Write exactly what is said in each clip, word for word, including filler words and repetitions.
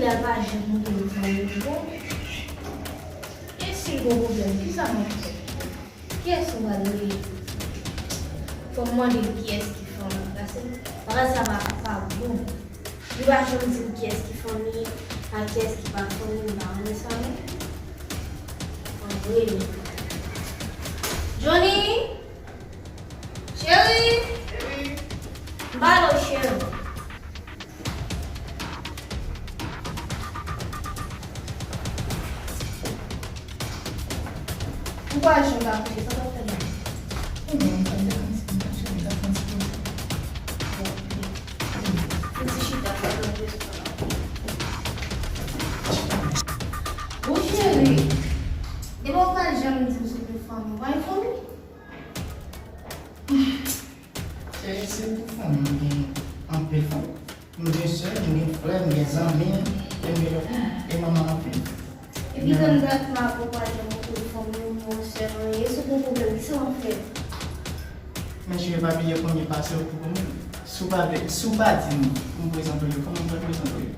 Li pa janm montre m fanmi l, bon. E si l gen pwoblèm, kisa m ap fè? Kiyès ou pral rele? Fò m mande l kiyès ki fanmi l, paske bagay sa pa, pa bon. Li pa janm di m kiyès ki fanmi l ak kiyès ki pa fanmi l, m pa renmen sa non. Ann rele. Johnny! Cheri! M pale w, cheri. Ou pa janm ka kouche, sa w ap fè la? Ebyen, m t ap fè yon ti, m t ap fè yon ti kouche. Bon, ok. Yon ti chita, sa w ap fè. Bon, cheri, depi w pa janm di m sou fanmi w, pa gen fanmi? Cheri, si m te fanmi, m gen anpil fanmi. M gen sè, m gen frè, m gen zanmi, e m gen lòt moun, e manman m anpil. Epi tann dat m ap pale m pou fanmi m, yon sè, anyen, si w gen pwoblèm, kisa w ap fè? Men cheri, pa bliye kounye pase w pou konnen. Si w pa vle, si w pa di m pou m prezante w yo, kòman m pral prezante w yo?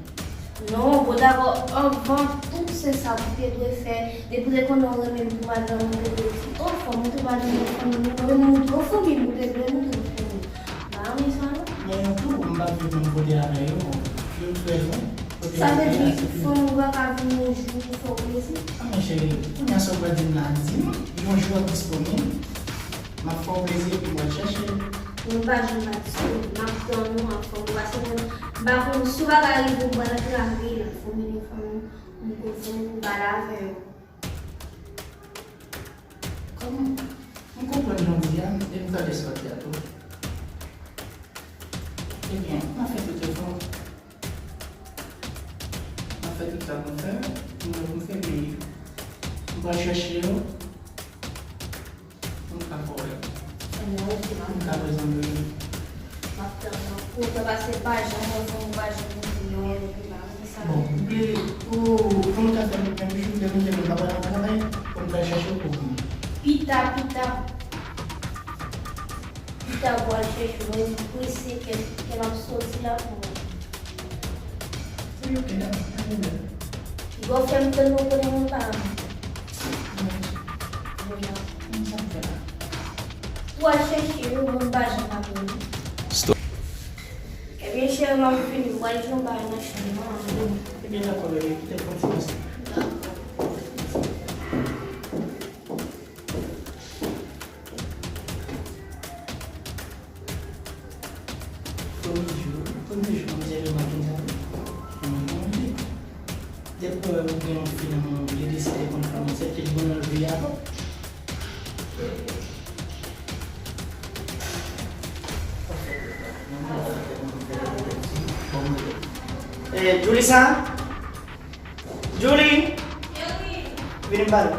Non, bon, dabò, anvan tout se sa pou te dwe fè. Depi w te konnen w renmen m pou madanm ou, te dwe di, o, fò m montre madanm mwen fanmi m, mwen menm montre w fanmi m, ou te dwe montre m fanmi m. M pa renmen sa non. Men yo tou, m pa vle pou m pote avè yo, yo trè lwen. Sa vle di, fanmi w pa ka vin yon jou pou fè w plezi? A men cheri, kounye a sa w pral di m la, di m, yon jou w ap disponib, m ap fè w plezi epi m pral chèche l. Mwen pa janm pa disponib, m ap tann ou ak fanmi w, paske mwen, m pa konn si w pa ka rive, m pral antre avè l ak fanmi l, fanmi m, m konn fanmi m pale avè yo. Kòman? M konprann jan w di a, e m tande sa w di a tou. Ebyen, m ap fè tout efò. M ap fè tout sa pou m fè, pou m, pou m fè, epi m pral chèche yo, pou m ka fè w wè. Ebyen, oke, m ap. Pou m ka prezante w yo. M ap tann ou. Pou w fè pase pa janm wè fanmi w, pa janm montre yo, epi pa renmen sa. Bon, pou, pou, pou nou ka fè menm jou, demen, demen, m pa pral nan travay, pou m pral chèche w pou mwen. Pita, pita. Pita pou al chèche w, mwen prese, kè, kè m ap soti la pou mwen. Se ok, dakò, pa gen pwoblèm. Piga w fè m tann nou konnen mwen pa renmen. Mwen, mwen sa m fè la. Ou al chèche yo, mwen m pa janm ap renmen. Stop. Ebyen, cheri, m ap vini. M pral di yon bagay nan chanm nan. Ebyen, dakò, bebe. Kite m kontinye sa. Dakò. Premye jou, premye jou, manzè yo pa gen zanmi. Mwen konnen. Depi ou gen yon fi nan men w, li deside konn fanmi w, se ke li bon nan vi a tou. Eh, Julissa? Julie! Vini m pale w.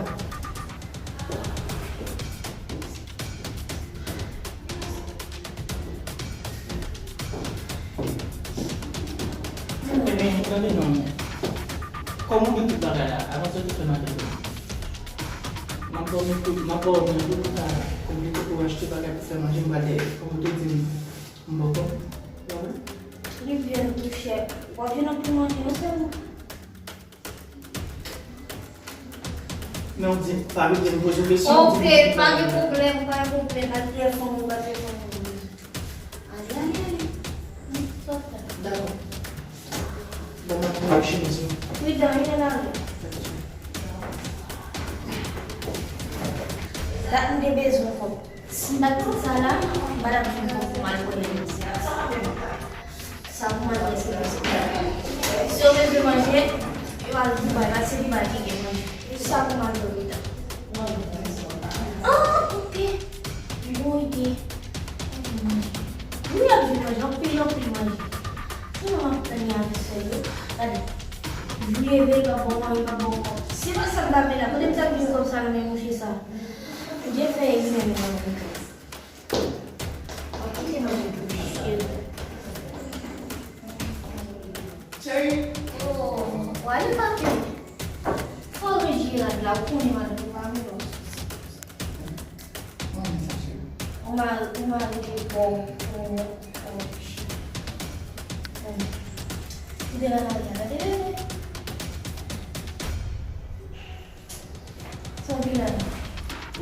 Ebyen, tande non. Kòm ou gen tout bagay la, avanse ou te fè manje pou mwen. M ap ba w tout, m ap ba w tout sa. Kòm ou te tou achte bagay pou fè manje, m pral dèyè. Kòm ou te di m, m ba w kòb. Li byen tou chè. W ap jwenn anpil manje non sèlman. Men w di, pa bliye m poze w kesyon, w di m. Ok, pa gen pwoblèm, pa gen pwoblèm. Al telefòn ou, al telefòn ou. Ay, ay, ay. Dakò. Bon, m ap pran chemiz ou. Pridan, wi, nan lari. Dat m te bezwen kòb. Si m pa t fè sa la, m pa t ap jwenn kòb pou m al pran yon manje. Sa pou m al fè se pou se. Si yo bezwen manje, yo al Dubai, paske se Dubai ki gen manje. Sa pou m al fè pita. Ah, ok. Bon ide. Anpil manje. Wi, y ap jwenn manje. Anpil, anpil manje. Sinon, m ap tann avè sè yo. Gade. Jou leve, l pa ba w manje, l pa ba w kòb. Se pa sa m t ap vle la. Kote m t ap jwenn kòb sa yo, men mouche sa? Byen fè, e li menm nan manje. Cheri. Oh, wale pa pè. Fò w rejire rad la, ou konnen madanm ou pa renmen w. Mwen, sa, cheri. Ou ma-, ou mari de bon, bon, bon, cheri. Ou de la Maria, gade bebe.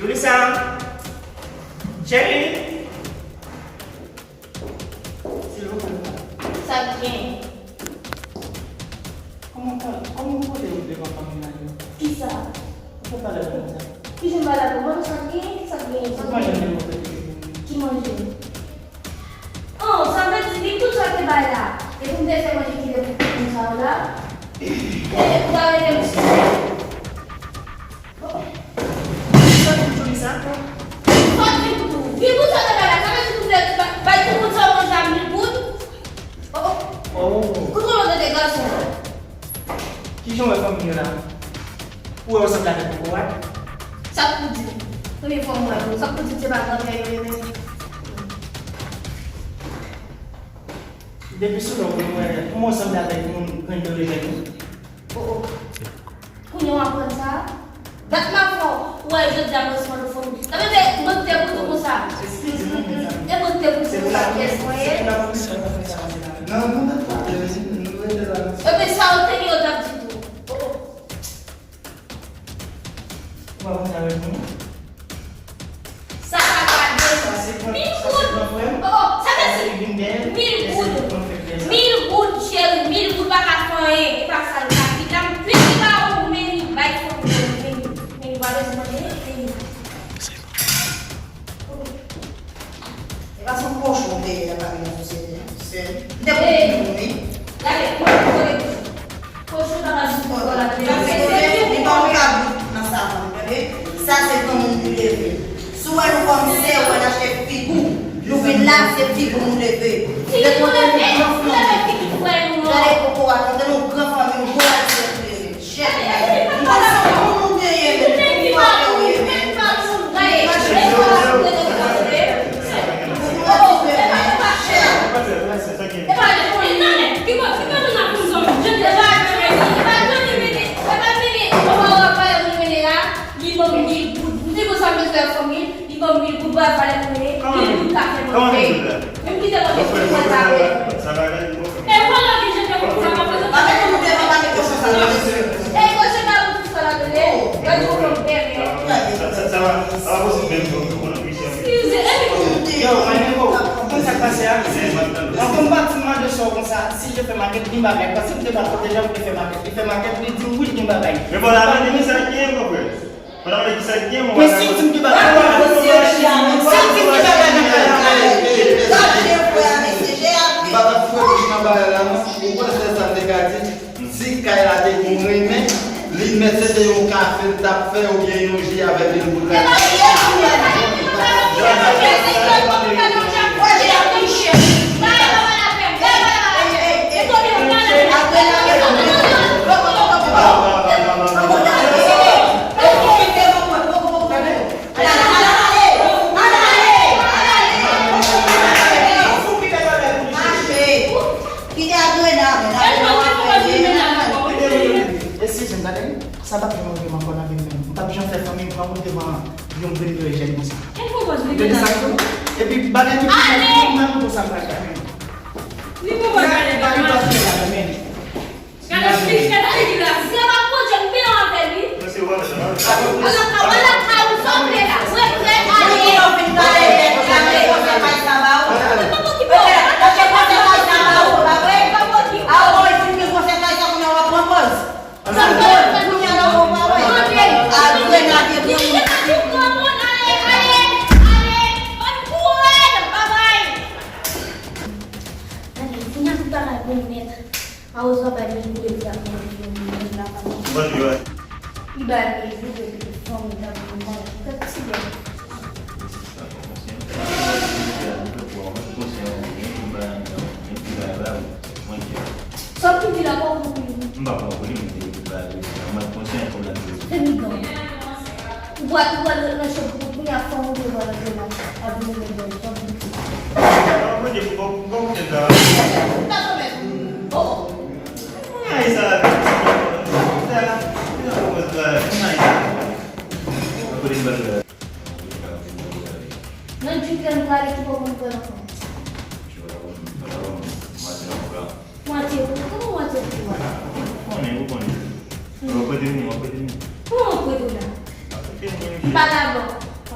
Julissa! Cheri! Silvouplè. Sa k gen? Kòman w pa, kòman w pote w devan fanmi a yo? Kisa? Ou fè pale avè m konsa? Kijan m pale avè w? Mwen sa k gen? Sa k gen? Sa k gen? Ou pa janm gen manje. Ki manje? Oh, sa vle di li tout sa te bay la. Epi m te fè manje ki de pou moun sa yo la. E ou ta rete m sou. Oh. Sa vle di Julissa? Sa vle di pou tou. Mil goud sa te bay la. Sa vle di pou te bay, bay tout moun sa yo manje a mil goud. Oh, oh. Oh. Kote w tande gason? Kijan w wè fanmi yo la? Ou wè yo sanble avèk kokorat? Sa k pou di? Premye fwa m wè yo. Sa k pou di se pa grandè yo ye menm? Depi sou non, mwen wè, kòman w sanble avèk moun grann yo revè yo? Oh, oh. Kounye a w aprann sa? Dat m ap fè w wè jodi a mwen se yon fanmi. Sa vle di mwen te pou tou konsa. Eskize mwen, mezanmi. E mwen te pou tou konsa pyès mwen ye. Se pou la polis mwen fè sa pase la. Non, nou mèt pa, nou rete la. Ebyen sa yo te gen yo t ap di tou. Oh, oh. Ou pa konn sa yo di nou? Sa pa gade. Sa se pran, mil goud. Sa se pran frè m. Oh, oh, sa vle di mil goud. Mil goud, cheri, mil goud pa ka fè anyen. E pa sa l ka di la, m pini ba ou, men li bay fanmi, men li, men li pa bezwen manje, men li. E pa se yon kochon w te ye nan pami nan sosyete a. Sèl. M te pou di nou, wi. Gade, mwen, mwen, kochon ta ka sou kò la, li pa yon kabrit nan savann, tande? Sa se granmoun ki leve. Si w wè nou kòm sè, w wè n achte figi w. Nou vin la, se figi w nou leve. Figi nou leve, nou leve figi frè nou an. Gade kokorat, nou te nan yon gran fanmi, yon gwo ayisyen ki leve. Chèf, mwen se moun ou te ye, men, ou pa fè w ye, men. Li ban m mil goud. M di konsa, m bezwen fè fanmi. Li ban m mil goud pou al pale pou mwen. Mil goud ka fè manje. Menm kite manje pou mwen pare. E vwala ki jan te konn sa, pa bezwen. Pa mete nou devan, pa mete kochon sa la, mesye. E kochon pa pou tout sa la, tande. Gade ou konn bèl, men. Sa, sa, sa va, sa va posib menm, bon, bon, bon, bon. Eskize, e pi tou. Yo, my nigga, ou konn sa k pase a? An konn pati m mande sa w konsa, si l te fè makèt, li bagay. Paske m te bat kote jan pou te fè makèt. Li fè makèt, li di m wi, li gen bagay. Men fò w ta mande m sa k gen, mon frè. Fò w ta mande m sa k gen, mon frè. Men si w di m gen bagay, si w di m gen bagay nan kay la, m pa t ap foure bouch nan bagay la, non. Ou konnen sèl sa m te ka di? Si kay la te gen yon renmen, li mèt se te yon kafe l t ap fè oubyen yon ji avèk yon bout radi. Kite Adrena, men Adrena w ap fè li. Eskize m, tande. Sa p ap janm rive m ankò nan vi m menm. M p ap janm fè fanmi m pran wout devan yon grenn rejèn konsa. Epi bagay ki pi mal, pi mal, pou sa m pral fè menm. Li pran bagay la, men. Gade figi, gade figi la. Si yo pa pran djòb, men anvè li. Ala ka, ala ka, ou sanble la. Ou e prè ale. Ou vin pale, ale, konsèy pa sa ba ou. Ou pa okipe w. Konsèy pa sa ba ou, pa vre? Pa okipe w. A, ou vin gen konsèy pa sa, kounye a w ap pran pòz. Pran pòz, kounye a la, ou pa wè. Adrena te pran. Ale, ale, ale. Kounye a tout bagay bon nèt. Awoz pa bay mil goud epi ap manje yon manje la pa manje. Li bay mil goud epi fanmi l ap vin manje. Kèk ti bèl. Sa w tou di la pa w konprann. M pa konprann, m te di bay mil goud. Fè mi don. Ou pral, ou pral ret nan chanm pou kounye a fanm ou te pral antre nan ap vin met bòl fanm. Mwen di pou pou pou pou ta. Ou ta konprann. Oh. Ay sa. Sa. Sa. Ay sa. Nan djip la nou prale ki bò pou nou pral ansanm. Matye pou, kòman matye pou a? Ou konnen, ou konnen. W ap prete vini, w ap prete vini. Kòman w ap prete w la? M pa la bò.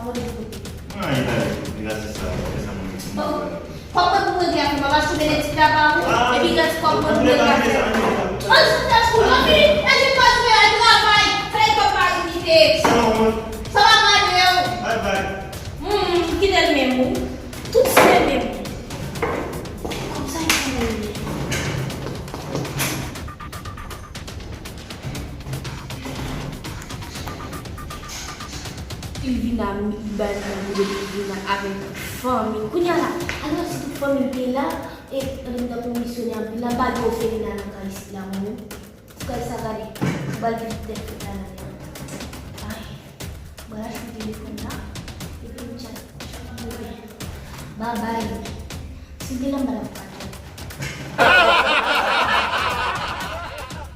Mwen, e pa li, li la se sa, e sa mwen, mwen, mwen. Kòb mwen pou regle afè, papa, sou Benedict la pa ou, epi rès kòb mwen pou regle afè. An, sa ta sou, anpi, e je pa sou al travay, fè kòb pa vin kite. Sa pa mal, yo. Bye bye. Hmm, kite l menm ou. Tout se menm ou. Kòb sa e pou regle. Ilvina, li bay nan boule Ilvina avèk fanmi. Kounye a la, alò si tout fanmi te la, e, e, m tankou misyonè anpil la, m pa gen ofelina nan kay isit la, mwen menm. Ti kay sa gade, m pral vin tèt fèt la nan men. Ay, m pral achte telefòn la, epi m tchak, tchak mwen. Babay. Si m te la, m pa t ap pale.